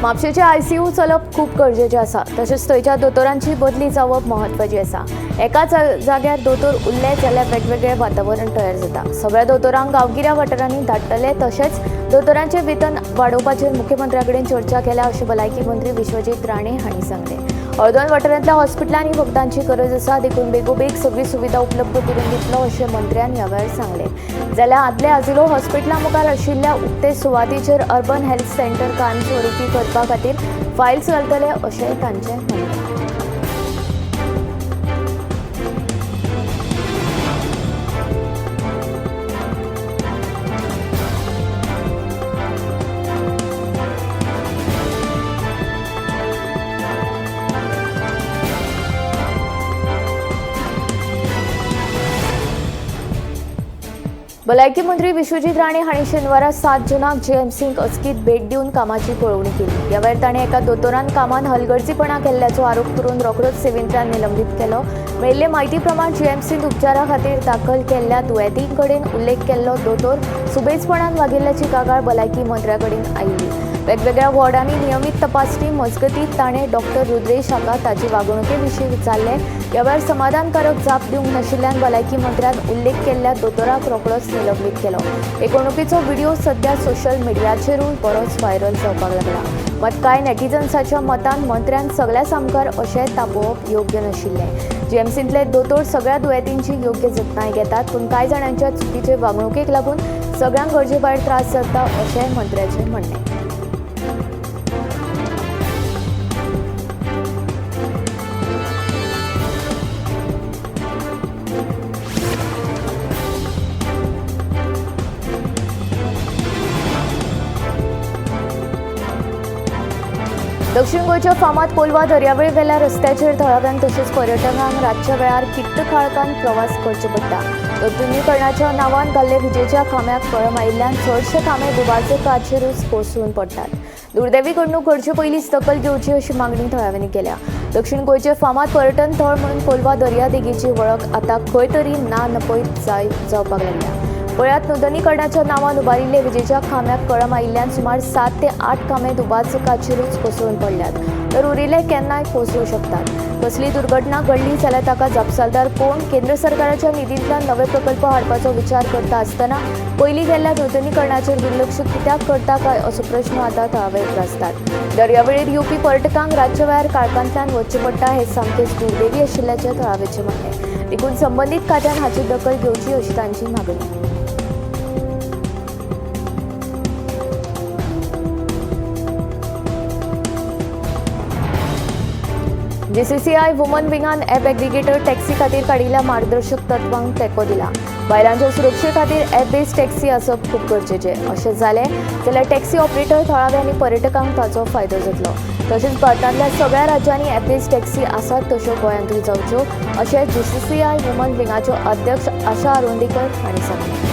म्हापशेंचे ICU चलप खूब गरजेचें आसा, तशेंच थंयच्या दोतोरांची बदली जावप म्हत्वाची आसा। एकाच जाग्यार दोतोर उरले जाल्यार वेगवेगळें वातावरण तयार जाता। सगळ्या दोतोरांक गांवगिऱ्या वाठारांनी धाडटले, तशेंच दोतोरांचें वेतन वाडोवपाचेर मुख्यमंत्र्या कडेन चर्चा केल्या अशें भलायकी मंत्री विश्वजीत राणे हांणी सांगलें। हळदोण वाठारांतल्या हॉस्पिटलांनी वखदांची गरज आसा, देखून बेगोबेग सगळी सुविधा उपलब्ध करून दितलो अशें मंत्र्यान ह्या वेळार सांगलें। जाल्यार आदले आजिलो हॉस्पिटला मुखार आशिल्ल्या उक्ते सुवातेचेर अर्बन हेल्थ सेंटर कायमस्वरूपी करपा खातीर फायल्स घालतले अशें तांचें म्हणणें। भलायकी मंत्री विश्वजीत राणे हांणी शेनवारा 7 जुनाक जीएमसीक अचकीत भेट दिवन कामाची पळोवणी केली। ह्या वेळार ताणें एका दोतोरान कामांत हलगर्जीपणा केल्ल्याचो आरोप करून रोखडोच सेवेंतल्यान निलंबीत केलो। मेळिल्ले म्हायती प्रमाण जीएमसींत उपचारा खातीर दाखल केल्ल्या दुयेंतीं कडेन उल्लेख केल्लो दोतोर सुबेजपणान वागिल्ल्याची कागाळ भलायकी मंत्र्या कडेन आयिल्ली। वेगवेगळ्या वॉर्डांनी नियमीत तपासणी मजगतीं ताणें डॉक्टर रुद्रेश हाका ताची वागणुके विशीं विचारलें। ह्या वेळार समाधानकारक जाप दिवंक नाशिल्ल्यान भलायकी मंत्र्यान उल्लेख केल्ल्या दोतोराक रोखडोच निलंबीत केलो। घडणुकेचो व्हिडिओ सध्या सोशल मिडियाचेरूय बरोच व्हायरल जावपाक लागला। मात कांय नेटिझन्साच्या मतान मंत्र्यान सगळ्या सामकार अशें तापोवप योग्य नाशिल्लें। जीएमसींतले दोतोर सगळ्या दुयेंतींची योग्य जतनाय घेतात, पूण कांय जाणांच्या चुकीचे वागणुकेक लागून सगळ्यांक गरजे भायर त्रास जाता अशें मंत्र्याचें म्हणणें। दक्षिण गोंयच्या फामाद कोलवा दर्यावेळ वेल्या रस्त्याचेर थळाव्यांक तशेंच पर्यटकांक रातच्या वेळार किट्ट काळखान प्रवास करचो पडटा। नूतनीकरणाच्या नांवान घाल्ले विजेच्या खांब्याक कळम आयिल्ल्यान चडशे खांबे दुबाचे काचेरूच कोसळून पडटात। दुर्दैवी घडणूक घडचे पयलींच दखल घेवची अशी मागणी थळाव्यांनी केल्या। दक्षिण गोंयचे फामाद पर्यटन थळ म्हणून कोलवा दर्यादेगेची वळख आतां खंय तरी ना नपयत जावपाक लागल्या। पळयात, नूतनीकरणाच्या नांवान उबारिल्ले विजेच्या खांब्याक कळम आयिल्ल्यान सुमार 7 ते 8 खांबे दुबाचकाचेरूच कोसळून पडल्यात, तर उरिल्ले केन्नाय कोसळूं शकतात। कसली दुर्घटना घडली जाल्यार ताका जापसालदार कोण? केंद्र सरकाराच्या निधींतल्यान नवे प्रकल्प हाडपाचो विचार करता आसतना पयलीं केल्ल्या नूतनीकरणाचेर दुर्लक्ष कित्याक करता काय असो प्रश्न आतां थळावे उप्रासतात। दर्यावेळेर येवपी पर्यटकांक रातच्या वेळार काळखांतल्यान वचचें पडटा हें सामकेंच दुर्दैवी आशिल्ल्याचें थळावेचें म्हणणें। देखून संबंदीत खात्यान हाची दखल घेवची अशी तांची मागणी। जीसीसीआय वुमन विंगान ॲप एग्रीगेटर टॅक्सी खातीर काडिल्ल्या मार्गदर्शक तत्वांक तेंको दिला। बायलांच्या सुरक्षे खातीर ॲप बेस्ड टॅक्सी आसप खूब गरजेचें। अशें जालें जाल्यार टॅक्सी ऑपरेटर थळावे आनी पर्यटकांक ताचो फायदो जातलो। तशेंच भारतांतल्या सगळ्या राज्यांनी ॲप बेस्ड टॅक्सी आसात तश्यो गोंयांतूय जावच्यो अशें जीसीसीआय वुमन विंगाच्यो अध्यक्ष आशा आरोंदेकर हांणी सांगलें।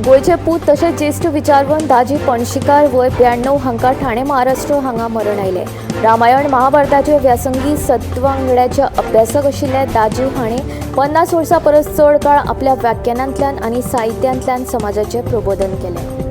गोंयचे पूत तशेंच ज्येश्ठ विचारवंत दाजी पणशीकार वय 92 हांकां ठाणे महाराष्ट्र हांगा मरण आयलें। रामायण महाभारताचे व्यासंगी सत्वांगड्याचे अभ्यासक आशिल्ले दाजी हांणी 50 वर्सां परस चड काळ आपल्या व्याख्यानांतल्यान आनी साहित्यांतल्यान समाजाचें प्रबोधन केलें।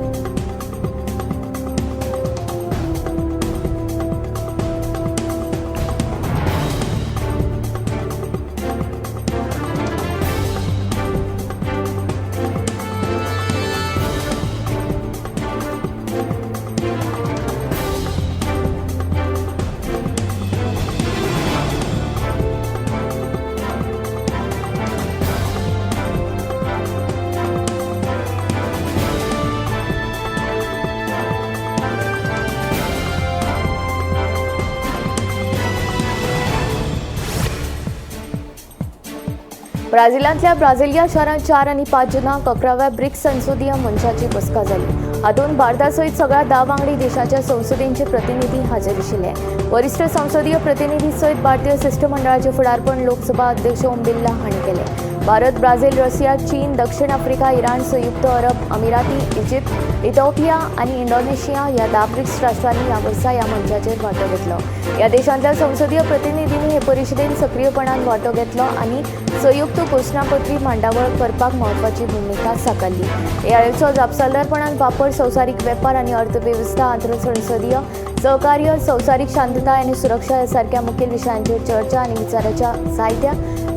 ब्राझिलांतल्या ब्राझिलिया शारांत 4 आनी 5 जुनाक 11व्या ब्रिक्स संसदीय मंचाची बसका जाली. हातूंत भारता सयत सगळ्या 10 वांगडी देशाच्या संसदेचे प्रतिनिधी हाजीर आशिल्ले. वरिश्ठ संसदीय प्रतिनिधी सयत भारतीय शिष्टमंडळाचे फुडारपण लोकसभा अध्यक्ष ओम बिर्ला हांणी केले. भारत, ब्राझील, रशिया, चीन, दक्षिण आफ्रिका, इराण, संयुक्त अरब अमिराती, इजिप्त, इथोपिया आनी इंडोनेशिया ह्या 10 ब्रिक्स राष्ट्रांनी ह्या वर्सा ह्या मंचाचेर वांटो घेतलो. ह्या देशांतल्या संसदीय प्रतिनिधींनी हे परिशदेन सक्रीयपणान वांटो घेतलो आनी संयुक्त घोशणापत्री मांडावळ करपाक म्हत्वाची भुमिका साकारली. एआयचो जापसालदारपणान वापर, संवसारीक वेपार आनी अर्थवेवस्था, आंतरसंसदीय सहकार्य, संवसारीक शांतताय आनी सुरक्षा ह्या सारक्या मुखेल विशयांचेर चर्चा आनी विचाराच्या जायत्या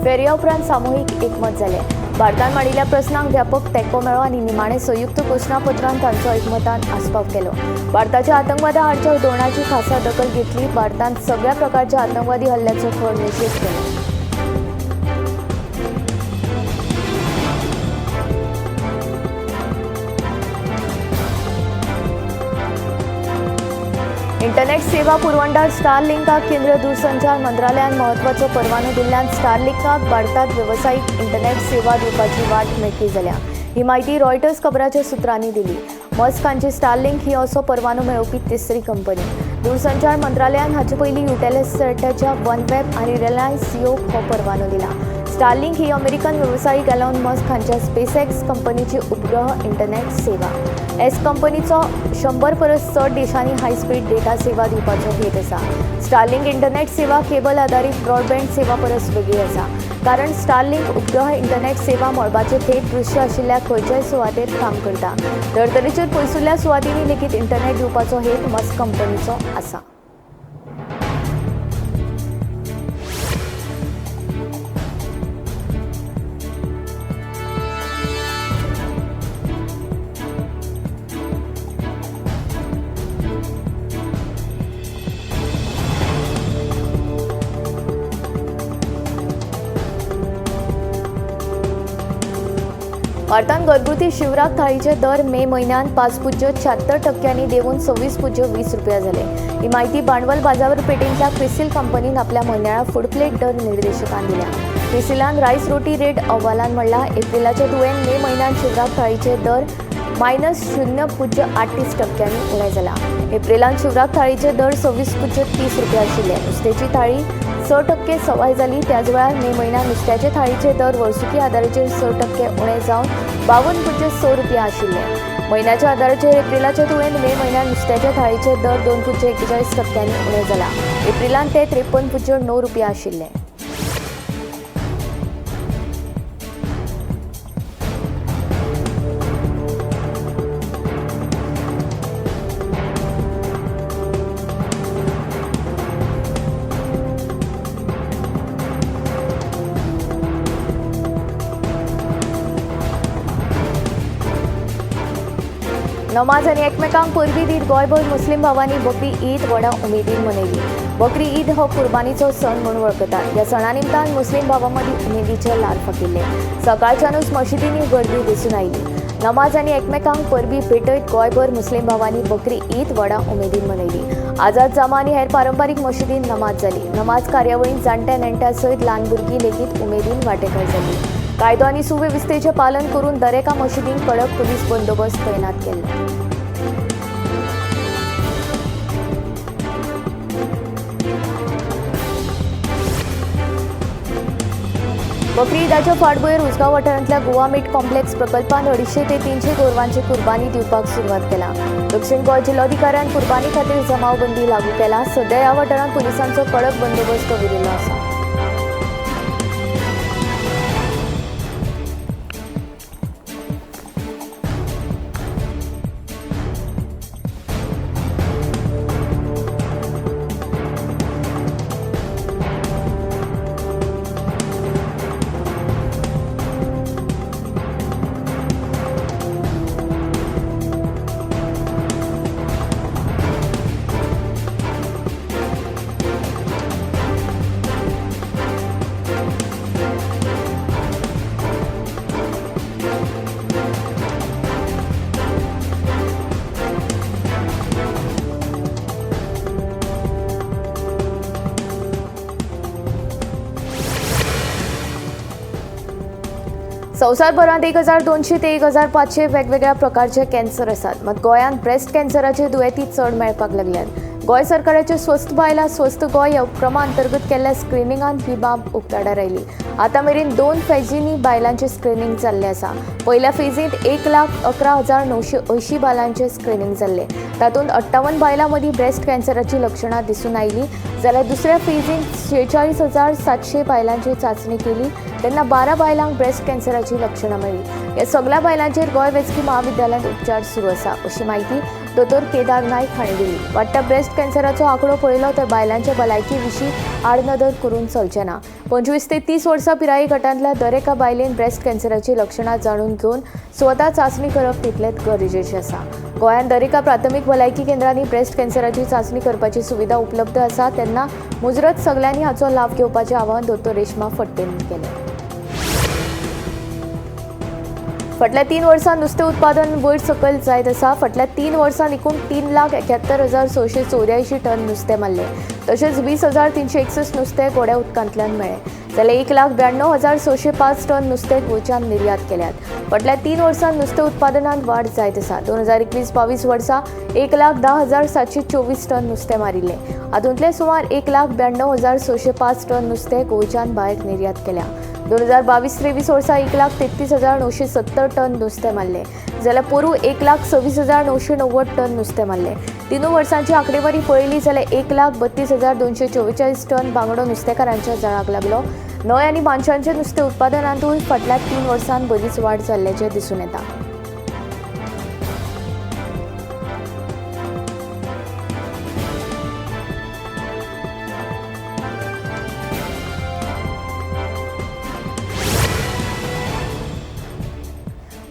फेरया उपरांत सामुहीक एकमत जालें. भारतान मांडिल्ल्या प्रस्नांक व्यापक तेंको मेळ्ळो आनी निमाणे संयुक्त घोशणापत्रांत तांचो एकमतान आस्पाव केलो. भारताच्या आतंकवादा आडच्या धोरणाची खासा दखल घेतली. भारतान सगळ्या प्रकारच्या आतंकवादी हल्ल्याचो खर निशेध केलो. इंटरनेट सेवा पुरवणदार स्टारलिंकाक केंद्रीय दूरसंचार मंत्रालयान म्हत्वाचो परवानो दिल्ल्यान स्टारलिंकाक भारतांत वेवसायीक इंटरनेट सेवा दिवपाची वाट मेकळी जाल्या. ही म्हायती रॉयटर्स खबराच्या सुत्रांनी दिली. मस्क हांची स्टारलिंक ही असो परवानो मेळोवपी तिसरी कंपनी. दूरसंचार मंत्रालयान हाचे पयलीं युटेलसॅटाच्या वनवेब आनी रिलायन्स जियोक हो परवानो दिला. स्टारलिंक ही अमेरिकन वेवसायीक एलॉन मस्क हांच्या स्पेसएक्स कंपनीची उपग्रह इंटरनेट सेवा. एस कंपनीचो 100 परस चड देशांनी हाय स्पीड डेटा सेवा दिवपाचो हेत आसा. स्टारलिंक इंटरनेट सेवा केबल आदारीत ब्रॉडबँड सेवा परस वेगळी आसा, कारण स्टारलिंक उपग्रह इंटरनेट सेवा मळबाचें थेट दृश्य आशिल्ल्या खंयच्याय सुवातेर काम करता. धर्तरेचेर पयसुल्ल्या सुवातींनी लेगीत इंटरनेट दिवपाचो हेत मस्क कंपनीचो आसा. भारतांत घरगुती शिवराक थाळीचे दर मे म्हयन्यांत 5.76% देंवून 26.20 रुपया जाले. ही म्हायती भांडवल बाजारपेठेंतल्या क्रिसिल कंपनीन आपल्या म्हयन्याळ्या फूड प्लेट दर निर्देशकान दिल्या. क्रिसिलान रायस रोटी रेट अहवालान म्हणलां, एप्रिलाच्या तुळेन मे म्हयन्यांत शिवराक थाळीचे दर -0.38% उणें जाला. एप्रिलांत शिवराक थाळीचे दर 26.30 रुपया आशिल्ले. नुस्त्याची थाळी 6% सवाय जाली. त्याच वेळार मे म्हयन्यांत नुस्त्याचे थाळीचे दर वर्सुकी आदाराचेर 6% उणें जावन 52.6 रुपया आशिल्ले. म्हयन्याच्या आदाराचेर एप्रिलाच्या तुळेन मे म्हयन्यांत नुस्त्याच्या थाळीचे दर 2.41% उणें जाला. एप्रिलांत ते 53.9 रुपया आशिल्ले. नमाज आनी एकमेकांक परबीं दीत गोंयभर मुस्लीम भावांनी बकरी ईद व्हडा उमेदीन मनयली. बकरी ईद हो कुर्बानीचो सण म्हूण वळखतात. ह्या सणा निमतान मुस्लीम भावां मदीं उमेदीचे ल्हार फाकिल्ले. सकाळच्यानूच मशिदींनी गर्दी दिसून आयली. नमाज आनी एकमेकांक परबीं भेटयत गोंयभर मुस्लीम भावांनी बकरी ईद व्हडा उमेदीन मनयली. आझाद जामा आनी हेर पारंपारीक मशिदींत नमाज जाली. नमाज कार्यावळींत जाणट्या नेणट्या सयत ल्हान भुरगीं लेगीत उमेदीन वांटेकार जालीं. कायदो आनी सुवेवस्थेचें पालन करून दरेका मशिदींत कडक पुलीस बंदोबस्त तैनात केल्लो. बकरी ईदाच्या फाटभुंयेर उसगांव वाठारांतल्या गोवा मीट कॉम्प्लेक्स प्रकल्पान 250 ते 300 गोरवांची कुर्बानी दिवपाक सुरवात केला. दक्षिण गोंय जिल्लोधिकाऱ्यान कुर्बानी खातीर जमावबंदी लागू केला. सध्या ह्या वाठारांत पुलिसांचो कडक बंदोबस्त दवरिल्लो आसा. संवसारभरांत 1200 ते 1500 वेगवेगळ्या प्रकारचे कॅन्सर आसात. मात गोंयांत ब्रेस्ट कॅन्सराचे दुयेंती चड मेळपाक लागल्यात. गोंय सरकाराचे स्वस्थ बायलां स्वस्थ गोंय ह्या उपक्रमा अंतर्गत केल्ल्या स्क्रिनिंगान ही बाब उक्ताडार आयली. आतां मेरेन 2 फेजींनी बायलांचें स्क्रिनींग जाल्लें आसा. पयल्या फेजींत 1,11,980 बायलांचें स्क्रिनींग जाल्लें. तातूंत 58 बायलां मदीं ब्रेस्ट कॅन्सराचीं लक्षणां दिसून आयलीं. जाल्यार दुसऱ्या फेजींत 46,700 बायलांची चांचणी केली तेन्ना 12 बायलांक ब्रेस्ट कॅन्सराचीं लक्षणां मेळ्ळीं. ह्या सगल्या बायलांचेर गोंय वैजकी महाविद्यालयांत उपचार सुरू आसा अशी म्हायती दोतोर केदार नायक हांणी दिली. वाडट्या ब्रेस्ट कॅन्सराचो आंकडो पळयलो तर बायलांच्या भलायकी विशीं आडनदर करून चलचें ना. 25 ते 30 वर्सां पिराये गटांतल्या दरेका बायलेन ब्रेस्ट कॅन्सराचीं लक्षणां जाणून घेवन स्वता चांचणी करप तितलेंच गरजेचें आसा. गोंयांत दरेका प्राथमीक भलायकी केंद्रांनी ब्रेस्ट कॅन्सराची चांचणी करपाची सुविधा उपलब्ध आसा तेन्ना मुजरत सगल्यांनी हाचो लाव घेवपाचें आवाहन दोतोर रेश्मा फडटेन केलें. फाटल्या 3 वर्सां नुस्तें उत्पादन वयर सकयल जायत आसा. फाटल्या 3 वर्सां एकूण 3,71,684 टन नुस्तें मारलें. तशेंच 20,361 नुस्तें गोड्या उदकांतल्यान मेळ्ळें. जाल्यार 1,92,605 टन नुस्तें गोंयच्यान निर्यात केल्यात. फाटल्या 3 वर्सां नुस्तें उत्पादनांत वाड जायत आसा. 2021-22 वर्सा 1,10,724 टन नुस्तें मारिल्लें. हातूंतलें सुमार 1,92,605 टन नुस्तें गोंयच्यान भायर निर्यात केल्या. 2022-23 वर्सा 1,33,970 टन नुस्तें मारलें. जाल्यार पोरूं 1,26,990 टन नुस्तें मारलें. 3 वर्सांची आंकडेवारी पळयली जाल्यार 1,32,244 टन बांगडो नुस्तेकारांच्या जाळाक लागलो. न्हंय आनी मानशांचें नुस्तें उत्पादनांतूय फाटल्या 3 वर्सांत बरीच वाड जाल्ल्याचें दिसून येता.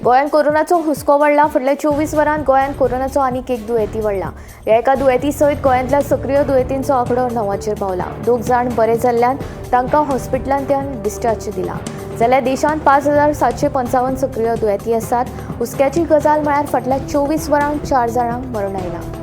गोंयांत कोरोनाचो हुस्को वाडला. फाटल्या 24 वरांत गोंयांत कोरोनाचो आनीक एक दुयेंती वाडला. ह्या एका दुयेंती सयत गोंयांतल्या सक्रीय दुयेंतींचो आंकडो 9चेर पावला. 2 जाण बरे जाल्ल्यान तांकां हॉस्पिटलांतल्यान डिस्चार्ज दिला. जाल्यार देशांत 5,755 सक्रीय दुयेंती आसात. हुस्क्याची गजाल म्हळ्यार फाटल्या 24 वरांत 4 जाणांक मरण आयलां.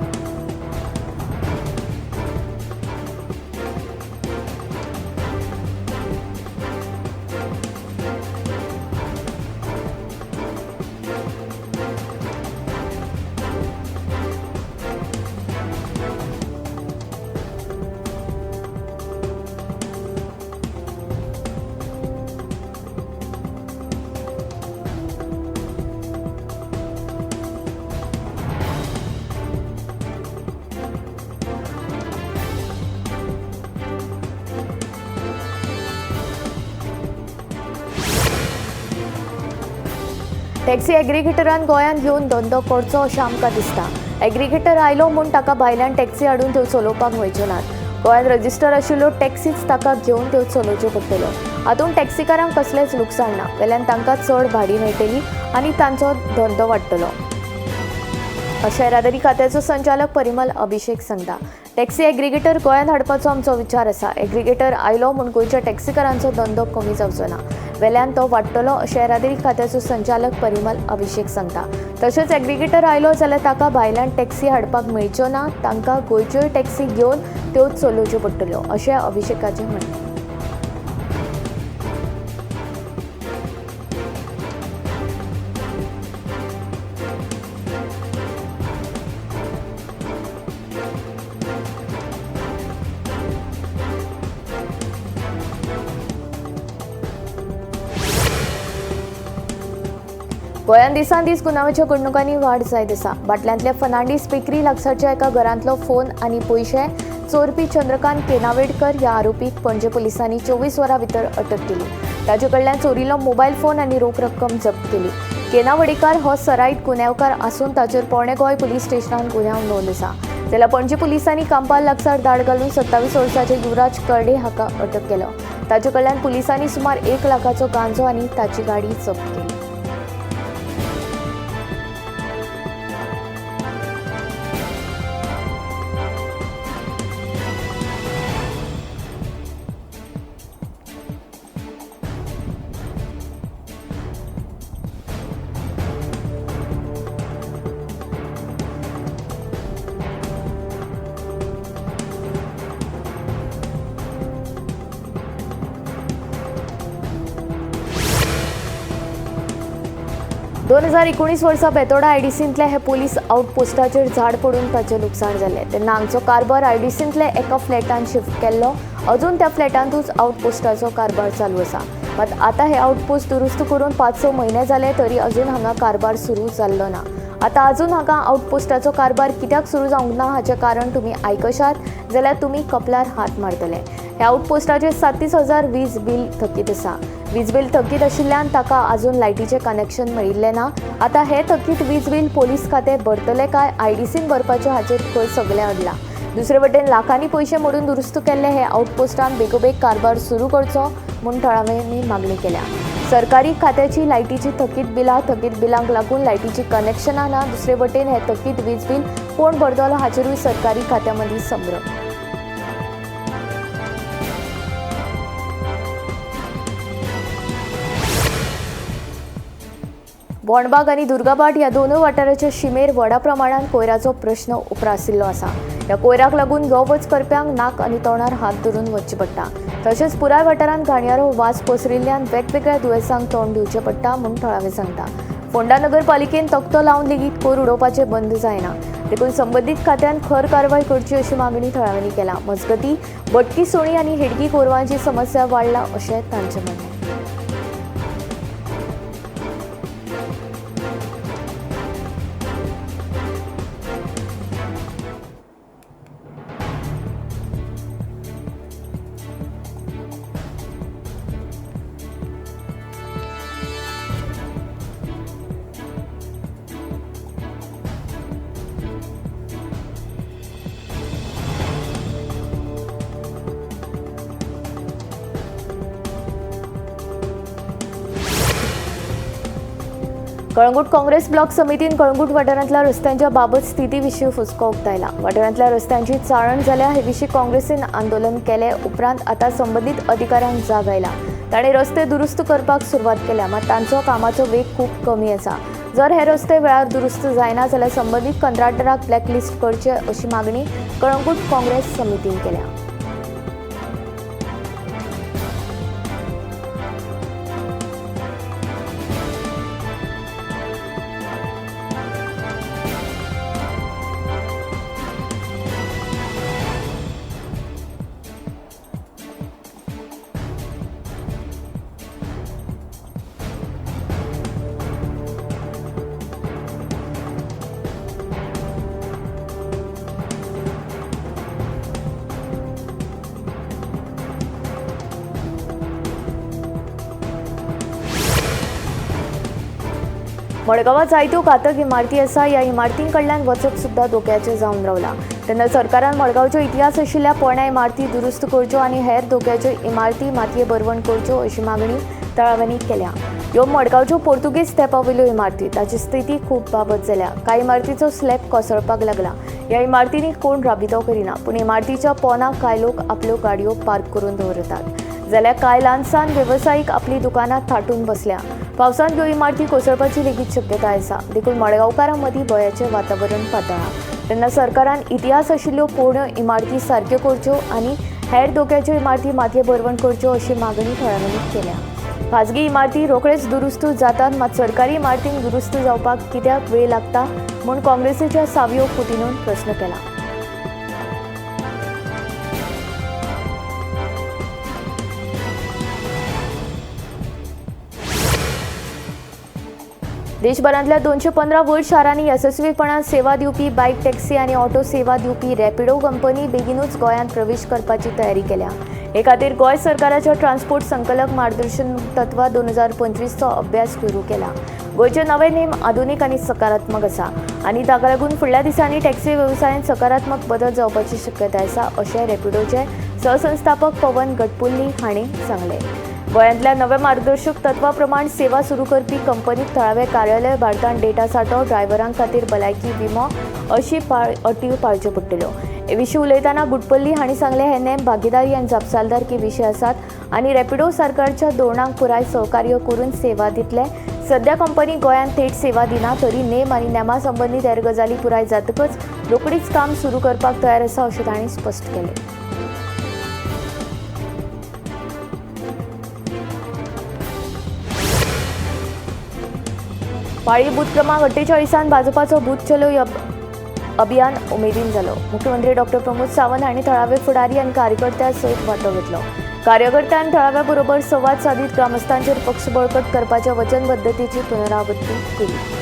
टॅक्सी एग्रीगेटरान गोंयांत येवन धंदो करचो अशें आमकां दिसता. एग्रीगेटर आयलो म्हूण ताका भायल्यान टॅक्सी हाडून त्यो चलोवपाक मेळच्यो नात. गोंयांत रजिस्टर आशिल्ल्यो टॅक्सीच ताका घेवन त्यो चलोवच्यो पडटल्यो. हातूंत टॅक्सीकारांक कसलेंच लुकसाण ना, वेल्यान तांकां चड भाडी मेळटली आनी तांचो धंदो वाडटलो अशें येरादारी खात्याचो संचालक परिमल अभिषेक सांगता. टॅक्सी एग्रीगेटर गोंयांत हाडपाचो आमचो विचार आसा. एग्रीगेटर आयलो म्हूण गोंयच्या टॅक्सीकारांचो धंदो कमी जावचो ना, वेल्यान तो वाडटलो अशें येरादारी खात्याचो संचालक परिमल अभिषेक सांगता. तशेंच एग्रीगेटर आयलो जाल्यार ताका भायल्यान टॅक्सी हाडपाक मेळच्यो ना, तांकां गोंयच्योय टॅक्सी घेवन त्यो चलोवच्यो पडटल्यो अशें अभिषेकाचें म्हणणें. गोंयांत दिसान दीस गुन्यांवाच्या घडणुकांनी वाड जायत आसा. बाटल्यांतल्या फर्नांडीस बेकरी लागसारच्या एका घरांतलो फोन आनी पयशे चोरपी चंद्रकांत केनावेडकर ह्या आरोपीक पणजे पुलिसांनी 24 वरां भितर अटक केली. ताचे कडल्यान चोरिल्लो मोबायल फोन आनी रोख रक्कम जप्त केली. केनावडेकार हो सराईत गुन्यांवकार आसून ताचेर पोणे गोंय पुलीस स्टेशनान गुन्यांव नोंद आसा. जाल्यार पणजे पुलिसांनी कांपाल लागसार धाड घालून 27 वर्सांचे युवराज कर्डे हाका अटक केलो. ताचे कडल्यान पुलिसांनी सुमार 1 लाखाचो गांजो आनी ताची गाडी जप्त केली. 2019 वर्सा बेतोडा आयडीसींतल्या हे पोलीस आउटपोस्टाचेर झाड पडून ताचें लुकसाण जालें. तेन्ना हांगचो कारभार आयडीसींतल्या एका फ्लॅटान शिफ्ट केल्लो. अजून त्या फ्लॅटांतूच आउटपोस्टाचो कारभार चालू आसा. मात आतां हे आउटपोस्ट दुरुस्त करून 5-6 म्हयने जाले तरी अजून हांगा कारभार सुरू जाल्लो ना. आतां अजून हांगा आउटपोस्टाचो कारभार कित्याक सुरू जावंक ना हाचें कारण तुमी आयकशात जाल्यार तुमी कपलार हात मारतले. ह्या आउटपोस्टाचेर 37,000 वीज बील थकीत आसा. वीज बील थकीत आशिल्ल्यान ताका अजून लायटीचें कनेक्शन मेळिल्लें ना. आतां हें थकीत वीज बील पोलीस खातें भरतलें काय आयडीसीन भरपाचें हाचेर खंय सगळें अडलां. दुसरे वटेन लाखांनी पयशे मोडून दुरुस्त केल्ले हे आउटपोस्टान बेगोबेग कारभार सुरू करचो म्हूण थळाव्यांनी मागणी केल्या. सरकारी खात्याची लायटीची थकीत बिलां, थकीत बिलांक लागून लायटीची कनेक्शनां ना. दुसरे वटेन हें थकीत वीज बील कोण भरतलो हाचेरूय सरकारी खात्या मदीं संभ्रम. बोंडबाग आनी दुर्गाभाट ह्या दोनूय वाठाराच्या शिमेर व्हडा प्रमाणात कोयराचो प्रश्न उप्रासिल्लो आसा. ह्या कोयराक लागून यो वच करप्यांक नाक आनी तोंडार हात धरून वचचें पडटा. तशेंच पुराय वाठारांत घाणयारो वास पसरिल्ल्यान वेगवेगळ्या दुयेंसांक तोंड दिवचें पडटा म्हूण थळावे सांगता. फोंडा नगरपालिकेन तकटो लावन लेगीत कोयर उडोवपाचें बंद जायना. देखून संबंदीत खात्यान खर कारवाय करची अशी मागणी थळाव्यांनी केल्या. मजगतीं बटकी सुणी आनी हेडगी गोरवांची समस्या वाडला अशें तांचें म्हणणें. कळंगूट काँग्रेस ब्लॉक समितीन कळंगूट वाठारांतल्या रस्त्यांच्या बाबत स्थिती विशीं हुस्को उक्तायला. वाठारांतल्या रस्त्यांची चाळण जाल्या हे विशीं काँग्रेसीन आंदोलन केले उपरांत आतां संबंदीत अधिकाऱ्यांक जाग आयला. ताणें रस्ते दुरुस्त करपाक सुरवात केल्या, मात तांचो कामाचो वेग खूब कमी आसा. जर हे रस्ते वेळार दुरुस्त जायना जाल्यार संबंदीत कंत्राटदाराक ब्लॅकलिस्ट करचे अशी मागणी कळंगूट काँग्रेस समितीन केल्या. मडगांवां जायत्यो घातक इमारती आसा. ह्या इमारतीं कडल्यान वचप सुद्दां धोक्याचें जावन रावलां. तेन्ना सरकारान मडगांवच्यो इतिहास आशिल्ल्या पोरण्या इमारती दुरुस्त करच्यो आनी हेर धोक्याच्यो इमारती मातये भरवण करच्यो अशी मागणी थळाव्यांनी केल्या. ह्यो मडगांवच्यो पोर्तुगीज तेंपा वयल्यो इमारती, ताची स्थिती खूब बाबत जाल्या. कांय इमारतीचो स्लॅब कोसळपाक लागला. ह्या इमारतींनी कोण राबितो करिना, पूण इमारतीच्या पोनाक कांय लोक आपल्यो गाडयो पार्क करून दवरतात, जाल्यार कांय ल्हान सान वेवसायीक आपली दुकानां थाटून बसल्या. पावसांत ह्यो इमारती कोसळपाची लेगीत शक्यताय आसा. देखून मडगांवकारां मदीं भंयाचें वातावरण पातळ्ळां. तेन्ना सरकारान इतिहास आशिल्ल्यो पोरण्यो इमारती सारक्यो करच्यो आनी हेर धोक्याच्यो इमारती मातये भरवण करच्यो अशी मागणी थळाव्यांनी केल्या. खाजगी इमारती रोखडेच दुरुस्त जातात, मात सरकारी इमारतींक दुरुस्त जावपाक कित्याक वेळ लागता म्हूण काँग्रेसीच्या सावियो कुतिन्होन प्रस्न केला. देशभरांतल्या 215 व्हड शारांनी येसस्वीपणान सेवा दिवपी बायक टॅक्सी आनी ऑटो सेवा दिवपी रॅपिडो कंपनी बेगीनूच गोंयांत प्रवेश करपाची तयारी केल्या. हे खातीर गोंय सरकाराच्या ट्रान्सपोर्ट संकलक मार्गदर्शन तत्वा 2025चो अभ्यास सुरू केला. गोंयचे नवे नेम आधुनीक आनी सकारात्मक आसा आनी ताका लागून फुडल्या दिसांनी टॅक्सी वेवसायांत सकारात्मक बदल जावपाची शक्यताय आसा अशें रॅपिडोचे सहसंस्थापक पवन गटपुल्ली हांणी सांगलें. गोंयांतल्या नव्या मार्गदर्शक तत्वा प्रमाण सेवा सुरू करपी कंपनीक थळावे कार्यालय भारतांत डेटा सांठो, ड्रायव्हरां खातीर भलायकी विमो अशी अटी पाळच्यो पडटल्यो. हे विशीं उलयतना गुटपल्ली हांणी सांगलें, हे नेम भागीदारी आनी जापसालदारकी विशीं आसात आनी रॅपिडो सरकारच्या धोरणांक पुराय सहकार्य करून सेवा दितले. सध्या कंपनी गोंयांत थेट सेवा दिना तरी नेम आनी नेमा संबंदीत हेर गजाली पुराय जातकच रोखडीच काम सुरू करपाक तयार आसा अशें तांणी स्पश्ट केलें. पाळी बूथ क्रमांक 48 भाजपाचो बूथ चलो अभियान उमेदीन जालो. मुख्यमंत्री डॉक्टर प्रमोद सावंत हांणी थळावे फुडारी आनी कार्यकर्त्यां सयत वांटो घेतलो. कार्यकर्त्यान थळाव्या बरोबर संवाद सादीत ग्रामस्थांचेर पक्ष बळकट करपाच्या वचनबद्धतेची पुनरावृत्ती केली.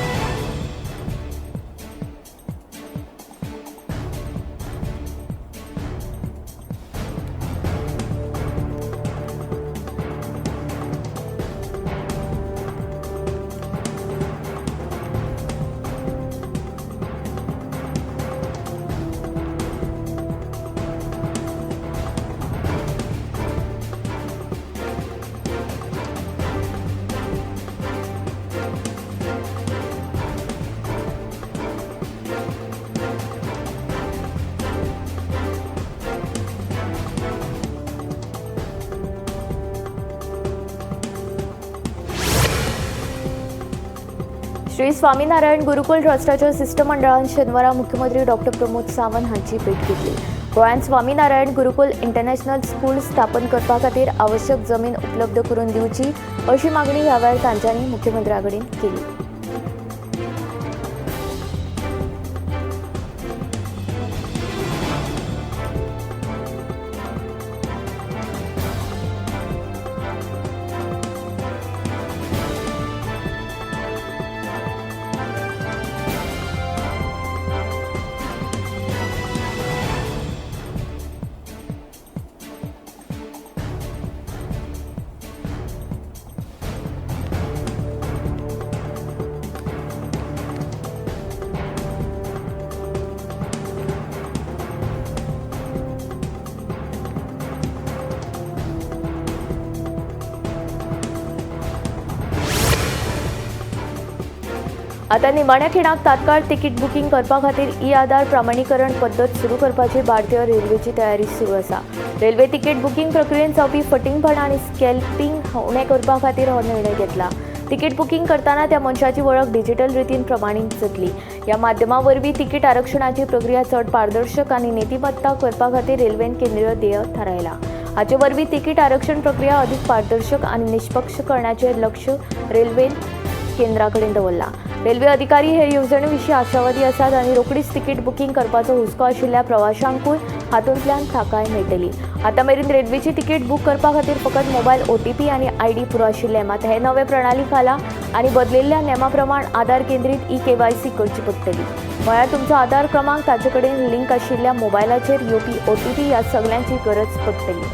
श्री स्वामीनारायण गुरुकुल ट्रस्टाच्या शिष्टमंडळान शेनवारा मुख्यमंत्री डॉक्टर प्रमोद सावंत हांची भेट घेतली. गोंयांत स्वामीनारायण गुरुकुल इंटरनॅशनल स्कूल स्थापन करपा खातीर आवश्यक जमीन उपलब्ध करून दिवची अशी मागणी ह्या वेळार तांच्यांनी मुख्यमंत्र्या कडेन केली. आता निमाण्या खिणाक तात्काळ तिकीट बुकींग करपा खातीर ई आधार प्रमाणीकरण पद्दत सुरू करपाची भारतीय रेल्वेची तयारी सुरू आसा. रेल्वे तिकीट बुकींग प्रक्रियेंत जावपी फटींगपण आनी स्कॅल्पिंग उणें करपा खातीर हो निर्णय घेतला. तिकीट बुकींग करतना त्या मनशाची वळख डिजिटल रितीन प्रमाणीत जातली. ह्या माध्यमा वरवीं तिकीट आरक्षणाची प्रक्रिया चड पारदर्शक आनी नीतिमत्ता करपा खातीर रेल्वेन केंद्रीय ध्येय थारायला. हाचे वरवीं तिकीट आरक्षण प्रक्रिया अधिक पारदर्शक आनी निष्पक्ष करण्याचें लक्ष रेल्वेन केंद्रा कडेन दवरला. रेल्वे अधिकारी हे येवजणे विशीं आशावादी आसात आनी रोखडीच तिकीट बुकींग करपाचो हुस्को आशिल्ल्या प्रवाशांकूय हातूंतल्यान थाकाय मेळटली. आतां मेरेन रेल्वेची तिकीट बूक करपा खातीर फकत मोबायल OTP आनी ID पुरो आशिल्ले. मात हे नवे प्रणाली खाला आनी बदलिल्ल्या नेमा प्रमाण आधार केंद्रीत eKYC करची पडटली. म्हळ्यार तुमचो आधार क्रमांक ताचे कडेन लिंक आशिल्ल्या मोबायलाचेर येवपी OTP ह्या सगल्यांची गरज पडटली.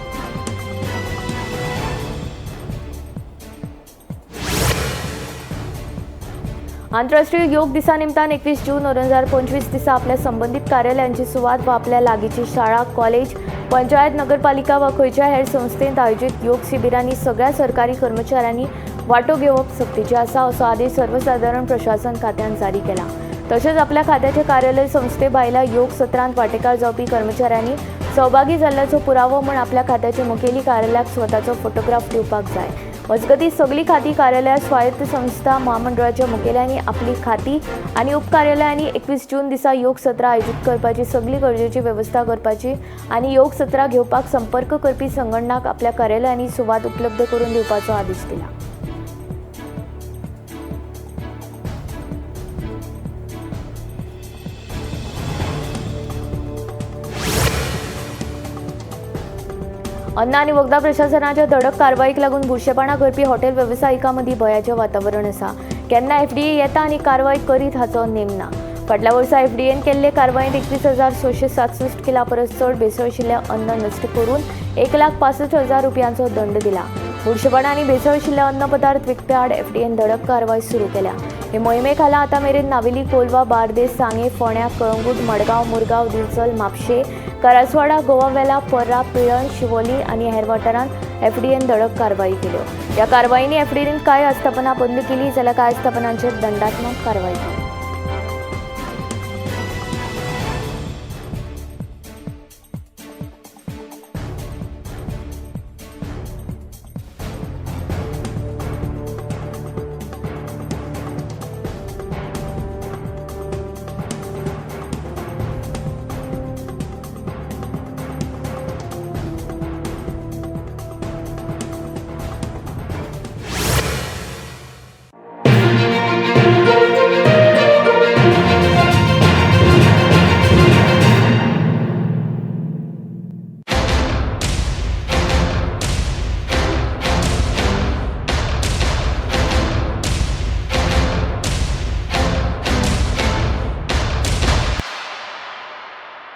आंतरराष्ट्रीय योग दिसा निमतान 21 जून 2025 दिसा आपल्या संबंदीत कार्यालयांची सुवात वा आपल्या लागींची शाळा, कॉलेज, पंचायत, नगरपालिका वा खंयच्याय हेर संस्थेंत आयोजीत योग शिबिरांनी सगळ्या सरकारी कर्मचाऱ्यांनी वांटो घेवप सक्तीचें आसा असो आदेश सर्वसादारण प्रशासन खात्यान जारी केला. तशेंच आपल्या खात्याचे कार्यालय संस्थे भायल्या योग सत्रांत वांटेकार जावपी कर्मचाऱ्यांनी सहभागी जाल्ल्याचो पुरावो म्हूण आपल्या खात्याचे मुखेली कार्यालयाक स्वताचो फोटोग्राफ दिवपाक जाय. मजगतीं सगळीं खातीं कार्यालयां स्वायत्त संस्था महामंडळाच्या मुखेल्यांनी आपली खातीं आनी उपकार्यालयांनी 21 जून दिसा योग सत्रां आयोजीत करपाची सगळी गरजेची वेवस्था करपाची आनी योग सत्रां घेवपाक संपर्क करपी संघटनांक आपल्या कार्यालयांनी सुवात उपलब्ध करून दिवपाचो आदेश दिला. अन्न आनी वखदां प्रशासनाच्या धडक कारवाईक लागून बुरशेपणां करपी हॉटेल वेवसायिकां मदीं भंयाचें वातावरण आसा. केन्ना FDA येता आनी कारवाय करीत हाचो नेम ना. फाटल्या वर्सा FDAन केल्ले कारवायेंत 21,667 किला परस चड भेसळ आशिल्लें अन्न नश्ट करून 1,65,000 रुपयांचो दंड दिला. बुरशेपणां आनी भेसळ आशिल्ले अन्न पदार्थ विकप्या आड FDAन धडक कारवाय सुरू केल्या. हे मोहिमे खाला आतां मेरेन नावेली, कोलवा, बार्देस, सांगें, फोंड्या, कळंगूट, मडगांव, मुरगांव, दिवचल, म्हापशें, करासवाडा, गोवा वेला, पर्रा, पिळण, शिवोली आनी हेर वाठारांत FDAन धडक कारवाई केल्यो. ह्या कारवाईंनी FDAन कांय आस्थापनां बंद केली जाल्यार कांय आस्थापनांचेर दंडात्मक कारवाय केली.